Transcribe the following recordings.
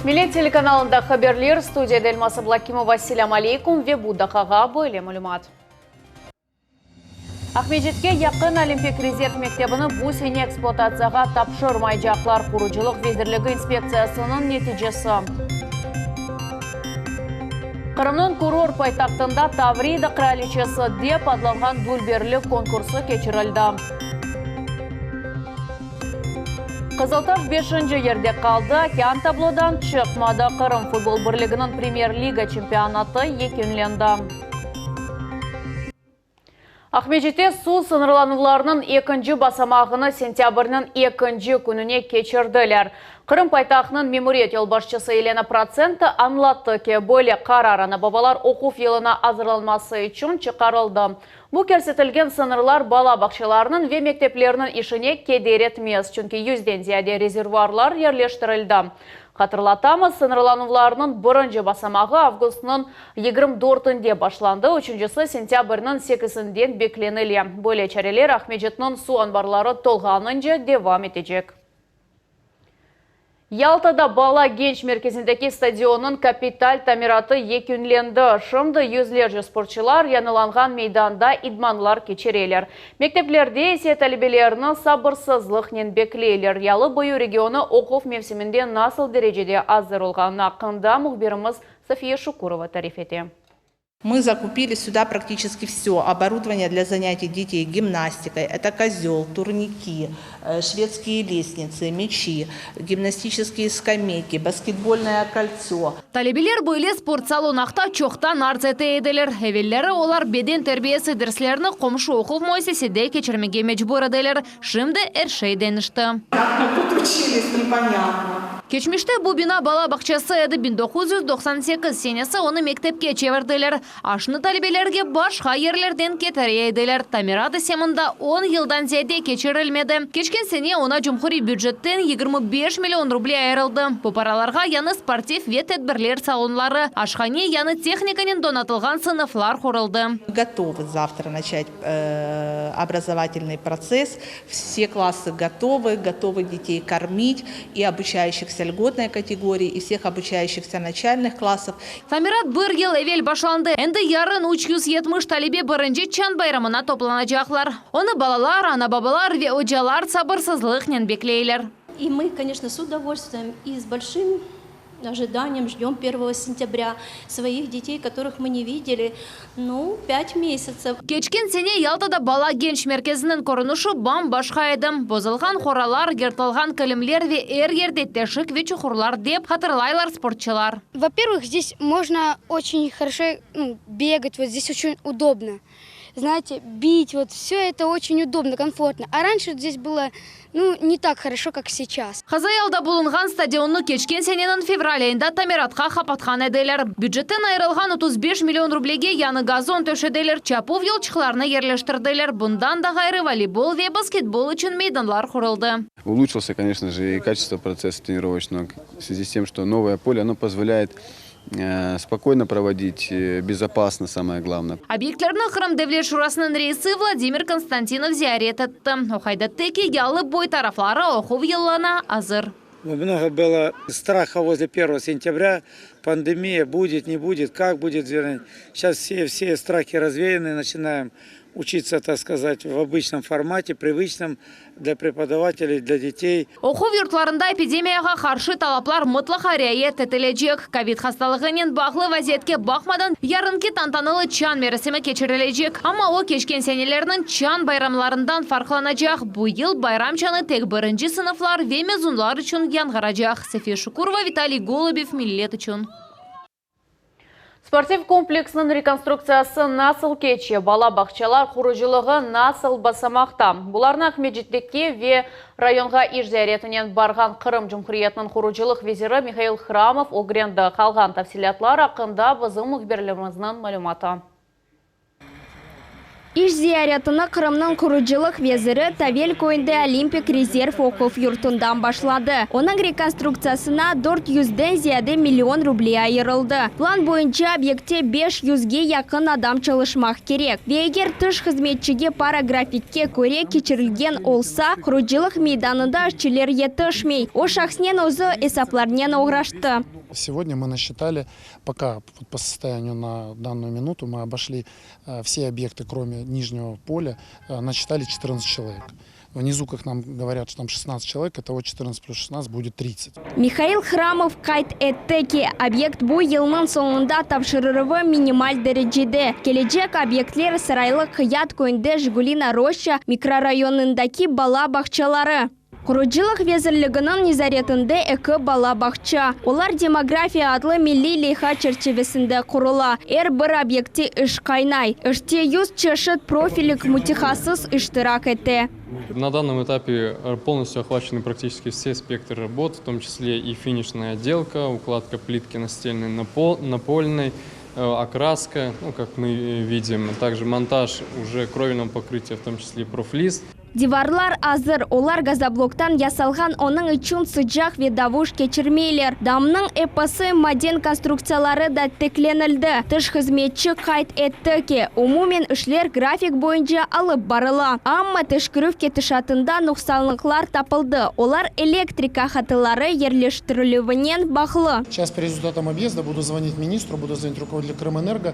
Millet telekanalında haberler, studiyada Elmaz Ablakimova, selâm aleykum ve bu daqqağa böyle malümat. Aqmescitke yaqın Olimpik rezerv mektebini bu sene ekspluatatsiyağa tapşırmaycaqlar, Qurucılıq vezirligi inspektsiyasınıñ neticesi. Qırımnıñ kurort paytahtında Tavrida qıraliçesi dep adlanğan dülberlik konkursı keçirildi. Qızıltaş beşinci yerde qaldı, okean tablodan çıqmadı. Qırım futbol birliginiñ Premyer-liga çempionatı yekünlendi. Aqmescitte suv sıñırlanuvlarınıñ ekinci basamağını sentâbrniñ ekinci kününe keçirdiler. Qırım paytahtınıñ memuriyet yolbaşçısı Yelena Protsenko añlattı ki, böyle qarar ana-babalar oquv yılına azırlanması içün çıqarıldı. Bu kirsetilgen sıñırlar bala bağçalarınıñ ve mekteplerniñ işine keder etmez, çünki yüzden ziyade rezervuarlar yerleştirildi. Hatırlatamız, sıñırlanuvlarnıñ birinci basamağı avgustnıñ 24-inde başlandı, üçüncisi sentâbrniñ sekizinden beklenile. Böyle çareler Aqmescitniñ suv anbarları tolğanınca devam etecek. Yaltada bala genç merkezindeki stadionnıñ kapital tamiratı yekünlendi. Şimdi yüzlerce sportçılar yañılanğan meydanda idmanlar keçireler. Mekteplerde ise talebelerni sabırsızlıqnen bekleyler. Yalıboyu regionı oquv mevsiminde nasıl derecede azır olğanı aqqında mühbirimiz Safiye Şukurova tarif ete. Мы закупили сюда практически все оборудование для занятий детей гимнастикой. Это козел, турники, э, шведские лестницы, мячи, гимнастические скамейки, баскетбольное кольцо. Talebeler böyle sport salon aqta çoqtan arz ete ediler. Evelleri olar beden terbiyesi derslerini qomşu oquv müessisede keçirmege mecbur ediler. Şimdi er şey deñişti. Как мы тут учились, непонятно. Keçmişte bu bina bala bağçası edi, 1998 senesi onı mektepke çevirdiler. Aşnı talebelerge başqa yerlerden ketire ediler. Tamirat ise mında 10 yıldan ziyade keçirilmedi. Keçken sene oña cumhuriy bücetten 25 million ruble ayırıldı. Bu paralarğa yañı sportiv ve tedbirler salonları, aşhane, yañı tehnikanen donatılğan sınıflar quruldı. Готовы завтра начать э, образовательный процесс. Все классы готовы, готовы детей кормить и обучающихся льготной категории, и всех обучающихся начальных классов. Tamirat bir yıl evel başlandı. Endi yarın 370 talebe birinci çañ bayramına toplanacaqlar. Onı balalar, ana-babalar ve ocalar sabırsızlıqnen bekleyler. И мы, конечно, с удовольствием и с большим ожиданием ждем 1 сентября своих детей, которых мы не видели, ну, 5 месяцев. Keçken sene Yaltada bala genç merkeziniñ körünişi bam-başqa edi. Bozulğan qoralar, yırtılğan kilimler ve er yerde teşik ve çuqurlar dep hatırlaylar sportçılar. Во-первых, здесь можно очень хорошо, ну, бегать, вот здесь очень удобно. Знаете, бить, вот все это очень удобно, комфортно. А раньше здесь было, ну, не так хорошо, как сейчас. Qızıl bulunğan stadionnı keçken seneniñ fevral ayında tamiratqa qapatqan ediler. Bücetten ayırılğan 35 million rublege yañı gazon töşediler, çapuv yolçıqlarını yerleştirdiler. Bundan da ğayrı voleybol ve basketbol içün meydanlar quruldı. Улучшился, конечно же, и качество процесса тренировочного в связи с тем, что новое поле, оно позволяет спокойно проводить, безопасно, самое главное. Obyektlerni Qırım Devlet Şurasınıñ reisi Vladimir Konstantinov ziyaret etti. O qayd etti ki, yalı boyu tarafları oquv yılına azır. Много было страха возле 1 сентября. Пандемия будет, не будет, как будет. Сейчас все страхи развеяны, начинаем учиться, так сказать, в обычном формате, привычном для преподавателей, для детей. Oquv yurtlarında epidemiyağa qarşı talaplar mıtlaqa riayet etilecek. Kovid hastalığınen bağlı vaziyetke baqmadan yarınki tantanalı çañ merasimi keçirilecek. Amma o keçken senelerniñ çañ bayramlarından farqlanacaq. Bu yıl bayram çañı tek birinci sınıflar ve mezunlar içün yañğıraycaq. София Шукурова, Виталий Голубев, Millet içün. Sportiv kompleksiniñ rekonstruktsiyası nasıl keçe? Bala bağçalar qurucılığı nasıl basamaqta? Bularnı Aqmescitteki ve rayonğa iş ziyaretinen barğan Qırım Cumhuriyetiniñ qurucılıq veziri Mihail Hramov ögrendi. Qalğan tafsilâtlar aqqında bizim mühbirlerimizniñ malümatı. İş ziyaretini Qırımnıñ qurucılıq veziri Tavel köyünde Olimpik rezerv oquv yurtundan başladı. Onıñ rekonstruktsiyasına dört yüzden ziyade million ruble ayırıldı. Plan boyunca obyektte beş yüzge yaqın adam çalışmaq kerek. Ve eger tış hızmetçige para grafikke köre keçirilgen olsa, qurucılıq meydanında işçiler yetişmey. O şahsnen özü esaplarnen oğraştı. Segodnâ mı nasçitali, poka po sostoyaniyu na dannuyu minutu mı oboşli Все объекты, кроме нижнего поля, насчитали 14 человек. Внизу, как нам говорят, что там 16 человек, итого 14 плюс 16 будет 30. Mihail Hramov qayd etti ki, obyekt bu yılnıñ soñunda tapşırıruvı minimal derecede. Kelecek obyektler Saraylı Qıyat köyünde Jigulina Roşça mikrorayonındaki bala bağçaları. Qurucılıq vezirliginiñ nezaretinde eki bala bağça. Olar Demografiya adlı milliy leyha çerçivesinde qurula. Er bir obyektte iş qaynay. İşte yüz çeşit profillik mütehassıs iştirak ete. Na danном этапе polностью охвачены практически все спектры работ, в том числе и финишная отделка, укладка плитки настильной напольной, окраска, ну, как мы видим, также монтаж уже кровельного покрытия, в том числе профлист. Divarlar azır, olar gazobloktan yasalğan, onıñ içün sıcaq ve davuş keçirmeyler. Damnıñ episi maden konstruktsiyaları da tiklenildi. Tış hızmetçi qayd etti ki, umumen işler grafik boyunca alıp barıla. Amma teşkerüv ketişatında nuqsanlıqlar tapıldı, olar elektrika hatıları yerleştirilüvinen bağlı. Seyças po rezultatam obъезда budu zvonit ministru, budu zvonit rukovoditelю Krımenergo.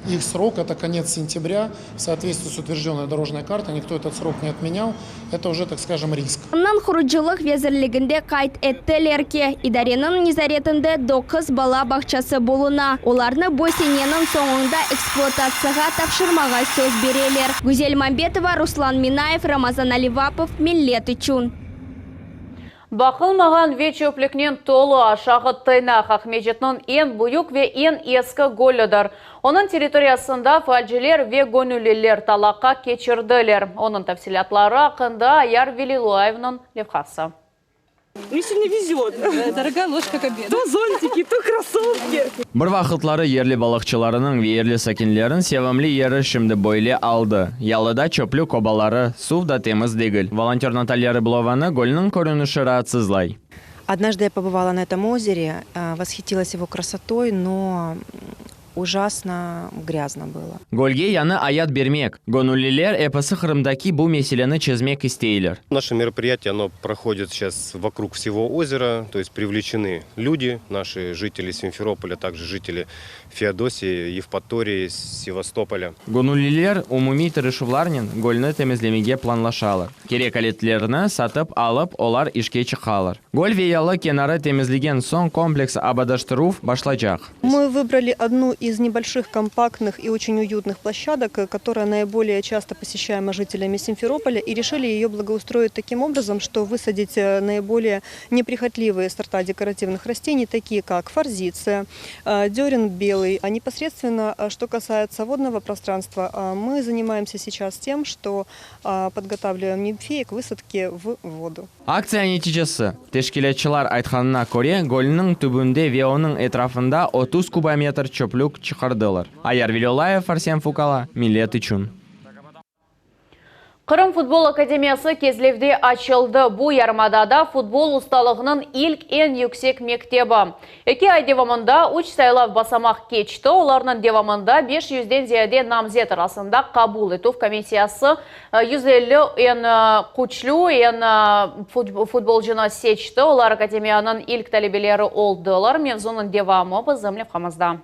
İh srok, eto konets sentyabrâ. V sootvetství s utverjdennoy dorojnoy kartoy, nikto etot srok ne otmenyal, eto uje, tak skajem, risk. Qırımnıñ qurucılıq vezirliginde qayd ettiler ki, idareniñ nezaretinde doquz bala bağçası buluna, olarnı bu seneniñ soñunda ekspluatatsiyağa tapşırmağa söz bereler. Güzel Mambetova, Ruslan Minayev, Ramazan Alivapov, Millet içün. Baqılmağan ve çöplüknen tolu Aşağı Tıynaq, Aqmescitniñ eñ büyük ve eñ eski gölüdir. Onıñ territoriyasında faalciler ve göñülliler talaqa keçirdiler. Onıñ tafsilâtları aqqında Ayar Velilâyevniñ levhası. Bir vaqıtları yerli balıqçılarınıñ ve yerli sakinlerniñ sevimli yeri şimdi böyle aldı. Yalıda çöplük obaları, suv da temiz degil. Volontör Natalya Rıblovanı gölniñ körünişi raatsızlay. Odnajdı ya pobıvala na etom ozere, voshitilась ego krasotoy, no ujasno grâzno bylo. Gölge yañı ayat bermek, göñülliler episi Qırımdaki bu meseleni çezmek isteyler. Naşe meropriyatiye, ono prohodit seyças vokrug vsego ozera, to est privleçeny lüdi, naşi jiteli Simferopolâ, takje jiteli Feodosiyi, Yevpatoriyi, Sevastopolâ. Göñülliler umumiy tırışuvlarnen gölni temizlemege planlaşalar. Kerek aletlerni satıp alıp, olar işke çıqalar. Göl ve yalı kenarı temizligen soñ kompleks abadaştıruv başlacaq. Mı vıbrali odnu iz nebolşih kompaktnıh i oçen uyutnıh ploşçadok, kotoraya naibolее çasto poseşçaema jitelyami Simferopolâ, i reşili eyo blagoustroit takim obrazom, çto vısadit naibolее neprihotlivıye sorta dekorativnıh rasteniy, takiye kak forzitsiya, dören belıy. A neposredstvenno, çto kasayetsa vodnogo prostranstva, mı zanimayemsâ seyças tem, çto podgotavlivayem nimfeyi k vısadke v vodu. Aktsiya neticesi, teşkilâtçılar aytqanına köre, gölniñ tübünde ve onıñ etrafında 30 kubometr çöplük çıqardılar. Ayar Velilâyev, Arsen Fukala, Millet içün. Qırım futbol akademiyası Kezlevde açıldı. Bu, yarımadada futbol ustalığınıñ ilk eñ yüksek mektebi. Eki ay devamında üç saylav basamaq keçti, olarnıñ devamında beş yüzden ziyade namzet arasında qabul etüv komissiyası 150 eñ küçlü, eñ futbolcını seçti. Olar akademiyanıñ ilk talebeleri oldılar. Mevzunıñ devamı bizim levhamızda.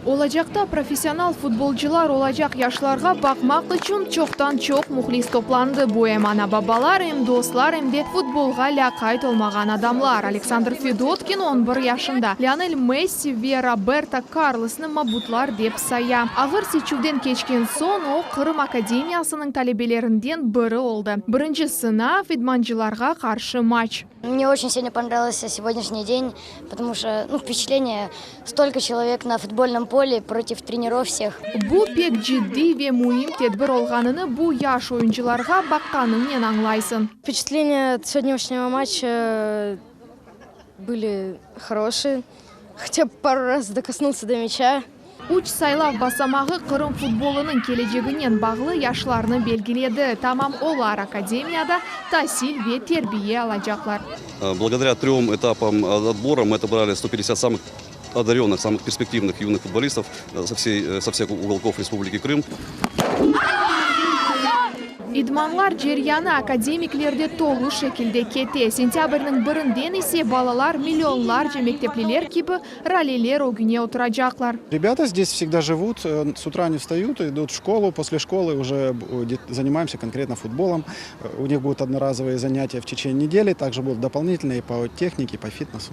Olacaqta professional futbolcılar olacaq yaşlarğa baqmaq içün çoqtan-çoq mühlis toplandı. Bu em ana-babalar, em dostlar, em de futbolğa lâqayt olmağan adamlar. Aleksandr Fedotkin on bir yaşında. Lionel Messi ve Roberto Karlosnı mabutlar dep saya. Ağır seçüvden keçken soñ o, Qırım akademiyasınıñ talebelerinden biri oldı. Birinci sınav, idmancılarğa qarşı maç. Mne oçen segodnâ ponravился segodnâşniy den, potomu şo, nu, vpeçatleniye, stolko çelovek na futbolnom pole protiv trenerov vseh. Bu pek ciddiy ve müim tedbir olğanını bu yaş oyuncılarğa baqqanıñnen añlaysıñ. Vpeçatleniya ot segodnâşnego matça bıli horoşiye, hotâ bı paru raz dokosnulsâ do mâça. Üç saylav basamağı Qırım futbolınıñ keleceginen bağlı yaşlarnı belgiledi. Tamam olar akademiyada tasil ve terbiye alacaqlar. Благодаря трем этапам отбора мы отобрали 150 самых одаренных, самых перспективных юных футболистов со всей, со всех уголков Республики Крым. İdmanlar ceryanı akademiklerde tolu şekilde kete. Sentâbrniñ birinden ise balalar millionlarca mektepliler kibi raleler ögüne oturacaqlar. Ребята здесь всегда живут, с утра они встают, идут в школу, после школы уже занимаемся конкретно футболом. У них будут одноразовые занятия в течение недели, также будут дополнительные по технике, по фитнесу.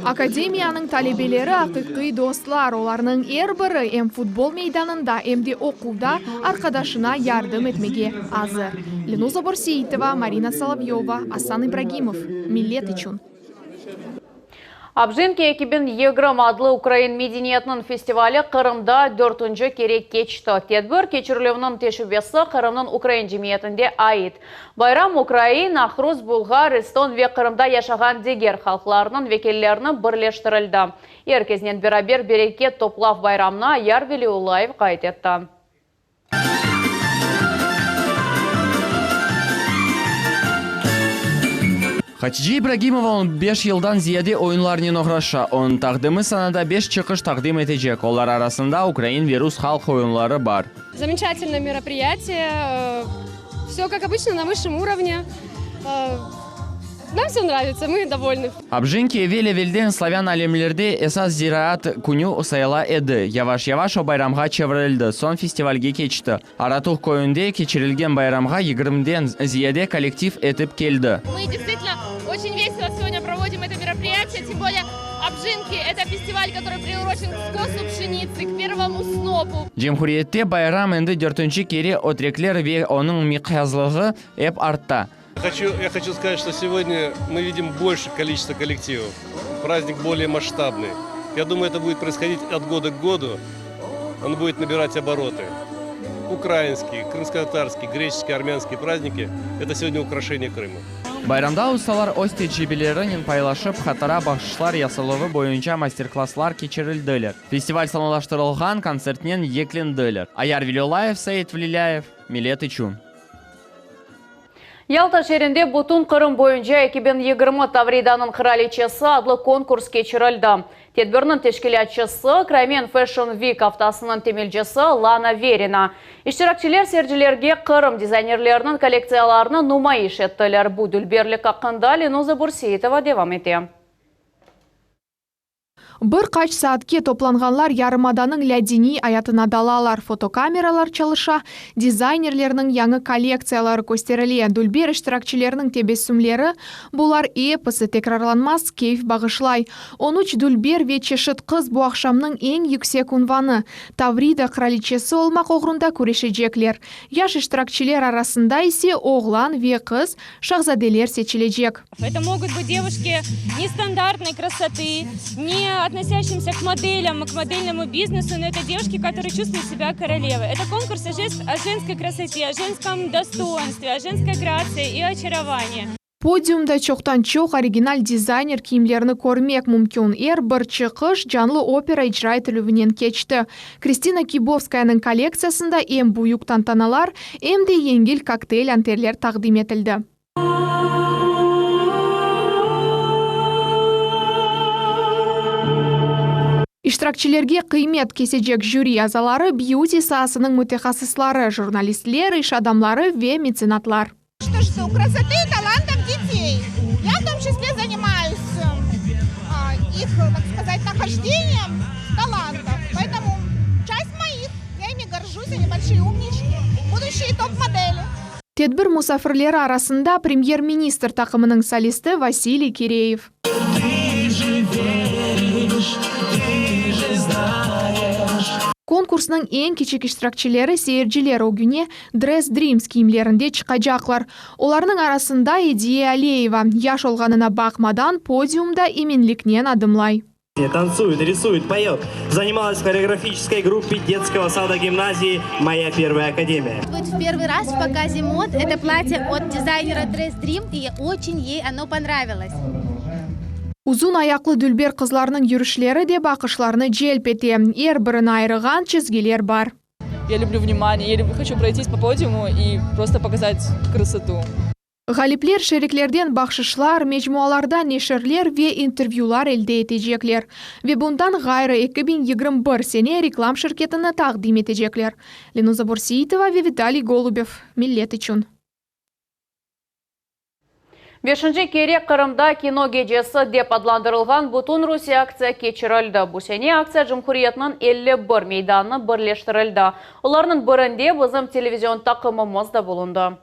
Akademiyanıñ talebeleri aqiqiy dostlar, olarnıñ er biri em futbol meydanında, em de oquvda arqadaşına yardım etmege azır. Lenuza Borseitova, Marina Solovyova, Asan İbragimov, Millet içün. Objinki 2020 adlı ukrain medeniyetiniñ festivali Qırımda dörtünci kere keçti. Tedbir keçirilüviniñ teşebbüsi Qırımnıñ ukrain cemiyetine ait. Bayram ukrain, aqrus, bulğar, eston ve Qırımda yaşağan diger halqlarnıñ vekillerini birleştirildi. Er kesnen beraber bereket toplav bayramını Ayar Veliullayev qayd etti. Hatice İbragimova on beş yıldan ziyade oyunlarnen oğraşa. Onıñ taqdimi sanada beş çıqış taqdim etecek, olar arasında ukrain ve rus halq oyunları bar. Замечательное мероприятие. Все, как обычно, на высшем уровне. Нам все нравится, мы довольны. Objinki evel-evelden slavyan alemlerde esas ziraat künü sayıla edi. Yavaş-yavaş o bayramğa çevirildi, soñ festivalge keçti. Aratuh köyünde keçirilgen bayramğa 20-den ziyade kollektiv etip keldi. Мы действительно очень весело сегодня проводим это мероприятие, тем более Обжинки – это фестиваль, который приурочен к скосу пшеницы, к первому снопу. Cumhuriyette bayram endi dörtünci kere ötrekler ve onıñ miqyaslığı ep artta. Хочу, я хочу сказать, что сегодня мы видим больше количество коллективов. Праздник более масштабный. Я думаю, это будет происходить от года к году. Он будет набирать обороты. Украинские, крымско-татарские, греческие, армянские праздники – это сегодня украшение Крыма. Bayramda ustalar öz tecribelerinen paylaşıp, hatıra bahşışlar yasaluvı boyunca master-klasslar keçirildiler. Festival sanalaştırılğan kontsertnen yekünlendiler. Ayar Velilâyev, Said Velilâyev, Millet içün. Yalta şeerinde bütün Qırım boyunca 2020 Tavridanıñ qıraliçesi adlı konkurs keçirildi. Tedbirniñ teşkilâtçısı Crimean Fashion Week aftasınıñ temelcisi Lana Verina. İştirakçiler seyircilerge Qırım dizaynerleriniñ kollektsiyalarını numayış ettiler. Bu dülberlik aqqında Lenuza Burseitova devam ete. Bir qaç saatke toplanğanlar yarımadanıñ lâdiniy ayatına dalalar. Fotokameralar çalışa, dizaynerlerniñ yañı kollektsiyaları kösterile, dülber iştirakçilerniñ tebessümleri, bular episi tekrarlanmaz keyf bağışlay. 13 dülber ve çeşit qız bu aqşamnıñ eñ yüksek unvanı, Tavrida qıraliçesi olmaq oğrunda küreşecekler. Yaş iştirakçiler arasında ise oğlan ve qız şahzadeler seçilecek. Это могут быть девушки нестандартной красоты, не относящимся к моделям, к модельному бизнесу, но это девушки, которые чувствуют себя королевой. Это конкурс о, жест- о женской красоте, о женском достоинстве, о женской грации и очаровании. Podiumda çoqtan-çoq original dizayner kiyimlerini körmek mümkün. Er bir çıqış canlı opera icra etilüvinen keçti. Kristina Kibovskayanıñ kollektsiyasında em büyük tantanalar, em de yengil kokteyl anterler taqdim etildi. İştirakçilerge qıymet kesecek jüri azaları бьюти saasınıñ mütehassısları, jurnalistler, iş adamları ve metsenatlar. Что жду? Красоты и талантов детей. Я в том числе занимаюсь их, так сказать, нахождением талантов. Поэтому часть моих, я ими горжусь, они большие умнички, будущие топ-модели. Tedbir musafirleri arasında premyer-ministr taqımınıñ solisti Vasiliy Kireyev. Ты же веришь, ты же знаешь. Konkursnıñ eñ kiçik iştirakçileri seyirciler ögüne Dress Dreams kiyimlerinde çıqacaqlar. Olarnıñ arasında Ediye Aleyeva yaş olğanına baqmadan podiumda eminliknen adımlay. Танцует, рисует, поет. Занималась в хореографической группе детского сада гимназии «Моя первая академия». Будет в первый раз в показе мод. Это платье от дизайнера Dress Dream, и очень ей оно понравилось. Uzun ayaqlı dülber qızlarnıñ yürüşleri de baqışlarnı celp ete, er birini ayırğan çizgiler bar. Ya lüblü vnimaniye, ya lüblü, hoçu proytis po podiumu i prosto pokazat krasotu. Ğalipler şeriklerden bahşışlar, mecmualarda neşirler ve intervyular elde etecekler. Ve bundan ğayrı 2021 sene reklam şirketini taqdim etecekler. Lenuza Borseitova ve Vitaliy Golubev, Millet içün. Beşinci kere Qırımda kino gecesi dep adlandırılğan bütün Rusiye aktsiya keçirildi. Bu sene aktsiya cumhuriyetniñ 51 meydanını birleştirildi. Olarnıñ birinde bizim televizion taqımımız da bulundı.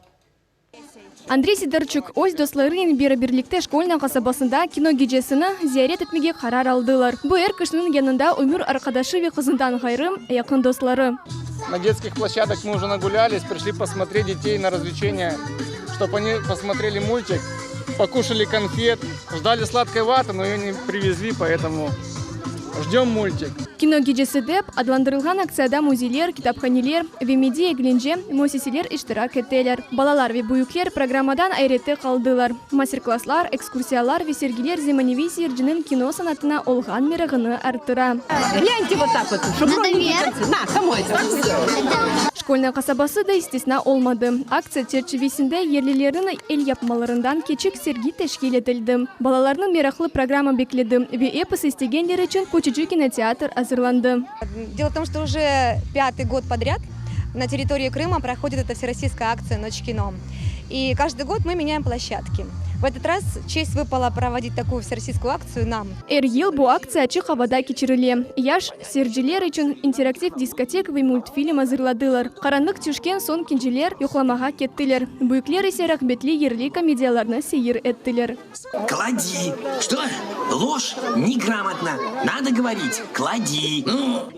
Andrey Sidorçuk öz dostlarınen beraberlikte Şkolnaya qasabasında kino gecesini ziyaret etmege qarar aldılar. Bu er kişiniñ yanında ömür arqadaşı ve qızından ğayrı, yaqın dostları. Na detskih ploşçadok mı uje nagulâlis, prişli posmotret detey na razvleçeniye, ştob oni posmotreli multik, pokuşali konfet, ždali sladkoy vatı, no eyo ne privezli, poetomu ždem multik. Kino gecesi dep adlandırılğan aktsiyada müzeyler, kitaphaneler ve mediy eglence müessiseler iştirak eteler. Balalar ve büyükler programmadan ayrette qaldılar. Master-klasslar, ekskursiyalar ve sergiler zemaneviy seyirciniñ kino sanatına olğan merağını arttıra. Şkolnaya qasabası da istisna olmadı. Aktsiya çerçivesinde yerlilerniñ elyapmalarından kiçik sergi teşkil etildi. Balalarnı meraqlı programma bekledi ve episi istegenler içün köçüci kinoteatr azırlandı. Delo v tom, çto uje pâtıy god podrâd na territorii Krıma prohodit eta vserossiyskaya aktsiya Noç kino. I každıy god mı menâem ploşçadki. V etot raz çest vıpala provodit takuyu vserossiyskuyu aktsiyu nam. Er yıl bu aktsiya açıq avada keçirile. Yaş seyirciler içün interaktiv diskotek ve multfilm azırladılar. Qaranlıq tüşken soñ kenciler yuqlamağa kettiler, büyükler ise rağbetli yerli komediyalarnı seyir ettiler. Kladi! Çto? Loş? Negramotno! Nado govorit, kladi!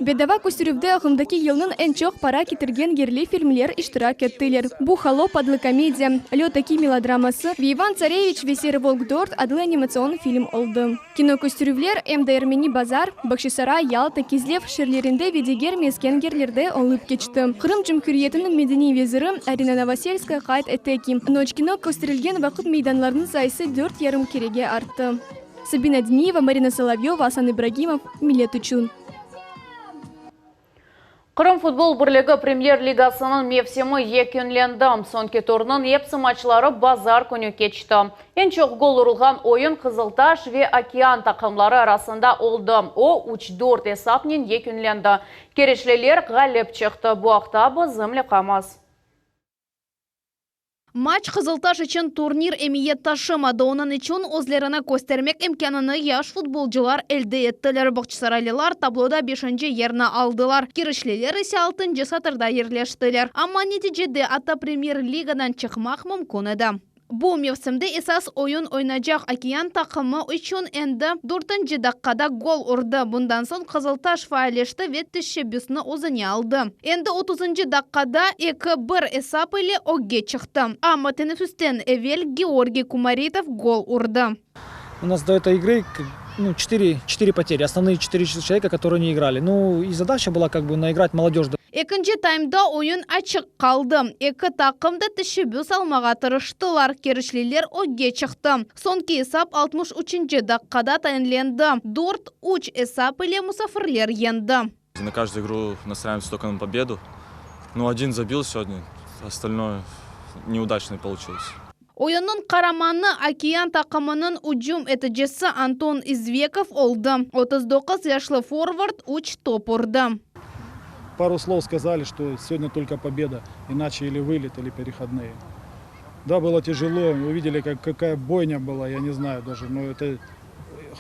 Bedava kösterüvde ağımdaki yılnıñ eñ çoq para ketirgen yerli filmler iştirak ettiler. Bu Holop adlı komediya, Löd eki melodraması ve İvan Tsareviç ve Serı volk dört adlı animatsion film oldı. Kino kösterüvler em de Ermeni Bazar, Bağçasaray, Yalta, Kezlev şeerlerinde ve diger mesken yerlerde olıp keçti. Qırım Cumhuriyetiniñ medeniy veziri Arina Novoselskaya qayd ete ki, Noç kino kösterilgen vaqıt meydanlarnıñ sayısı dört yarım kerege arttı. Sabina Diniyeva, Marina Solovyova, Asan İbragimov, Millet içün. Qırım futbol birligi Premyer-ligasınıñ mevsimi yekünlendi. Soñki turnıñ epsi maçları bazar künü keçti. Eñ çoq gol urulğan oyun Qızıltaş ve Okean taqımları arasında oldı. O, üç, dört esapnen yekünlendi. Keriçliler ğalip çıqtı. Bu aqta bizim levhamız. Maç Qızıltaş içün turnir emiyet taşımadı, onıñ içün özlerini köstermek imkânını yaş futbolcılar elde ettiler. Bağçasaraylılar tabloda beşinci yerni aldılar, keriçliler ise altıncı satırda yerleştiler. Amma neticede atta Premyer-ligadan çıqmaq mümkün edi. Bu mevsimde esas oyun oynacaq Okean taqımı içün endi dörtünci daqqada gol urdı. Bundan soñ Qızıltaş faalleşti ve teşebbüsni özüne aldı. Endi otuzıncı daqqada eki, bir esap ile ögge çıqtı. Amma teneffüsten evel Georgiy Kumaritov gol urdı. U nas do etoy igry, nu, çetıre, çetıre poteri, osnovnıye çetıre çeloveka, kotorıye ne igrali. Nu, i zadaça bıla kak bı naigrat molodej. Ekinci taymda oyun açıq qaldı. Eki taqım da teşebbüs almağa tırıştılar. Keriçliler ögge çıqtı. Soñki esap 63-nci daqqada tayinlendi. Dört, üç esap ile musafirler yeñdi. Na каждую игру настраиваемся только на победу. Ну, один забил сегодня, остальное неудачно получилось. Oyunnıñ qaramanı Okean taqımınıñ ücüm eticisi Anton İzvekov oldı. 39 yaşlı forvard üç top urdı. Пару слов сказали, что сегодня только победа, иначе или вылет, или переходные. Да, было тяжело, увидели, как, какая бойня была, я не знаю даже, но это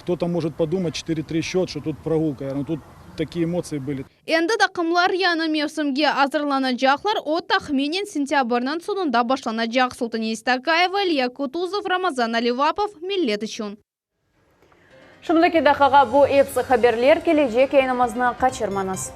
кто-то может подумать 4-3 счет, что тут прогулка, но тут такие эмоции были. Endi taqımlar yañı mevsimge azırlanacaqlar, o tahminen sentâbrniñ soñunda başlanacaq. Sultaniye İstakayeva, İlya Kutuzov, Ramazan Alivapov, Millet içün. Şimdiki daqqağa bu epsi haberler, kelecek yayınımıznı qaçırmañız.